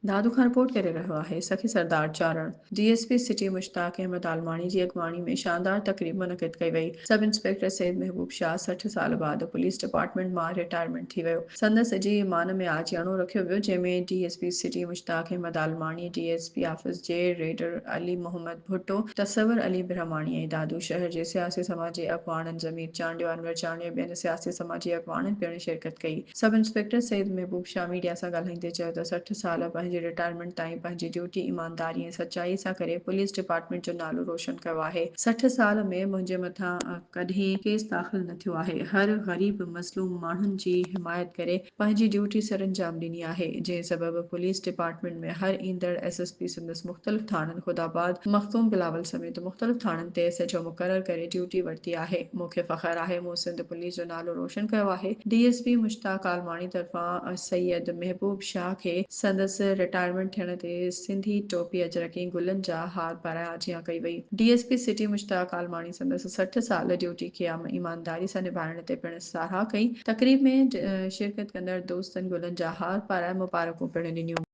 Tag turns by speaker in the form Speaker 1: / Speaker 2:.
Speaker 1: دادو کان رپورٽ ڪري رهيو آهي Sakhi Sardar Charan, D S P city Mushtaq Ahmed Almani جي اڳواڻي ۾ شاندار تقريب منعقد ڪئي وئي. سب انسپيڪٽر سيد محبوب شاهه 60 سال بعد پوليس ڊپارٽمينٽ مان رٽائرمينٽ ٿي ويو. سندس جي مان ۾ آجياڻو رکيو ويو جنهن ۾ D S P city Mushtaq Ahmed Almani, D S P office جي ريڊر علي محمد ڀٽو، تصور علي برهماڻي ۽ دادو شهر جي سياسي سماجي اڳواڻن ضمير چانڊيو، انور چانڊيو ۽ ٻين سياسي سماجي اڳواڻن پڻ شرڪت ڪئي. Sub inspector Syed Mehboob Shah media سان ڳالهائيندي چيو ته 60 سال پنهنجي رٽائرمينٽ تائين پنهنجي ڊيوٽي ايمانداري ۽ سچائي سان ڪري پوليس ڊپارٽمينٽ جو نالو روشن ڪيو آهي، 60 سال ۾ منهنجي مٿان ڪڏهن ڪيس داخل نه ٿيو آهي، هر غريب مظلوم ماڻهن جي حمايت ڪري پنهنجي ڊيوٽي سرانجام ڏني آهي، جنهن سبب پوليس ڊپارٽمينٽ ۾ هر ايندڙ ايس ايس پي سندس مختلف ٿاڻن خداآباد، مخدوم بلاول سميت مختلف ٿاڻن تي ايس ايڇ او مقرر ڪري ڊيوٽي ورتي آهي، مون کي فخر آهي مون سنڌ پوليس جو نالو روشن ڪيو آهي. D S P Mushtaq Almani طرفان سيد محبوب شاهه کي سندس رٽائرمينٽ ٿيڻ تي سنڌي ٽوپي اجرڪ ۽ گلن جا هار پارائي آجيان ڪئي وئي. D S P city Mushtaq Almani سندس 60 سال ڊيوٽي کي ايمانداري سان نڀائڻ تي پڻ ساراهه ڪئي. تقريب ۾ شرڪت ڪندڙ دوستن گلن جا هار پارائي مبارڪون پڻ ڏنيون.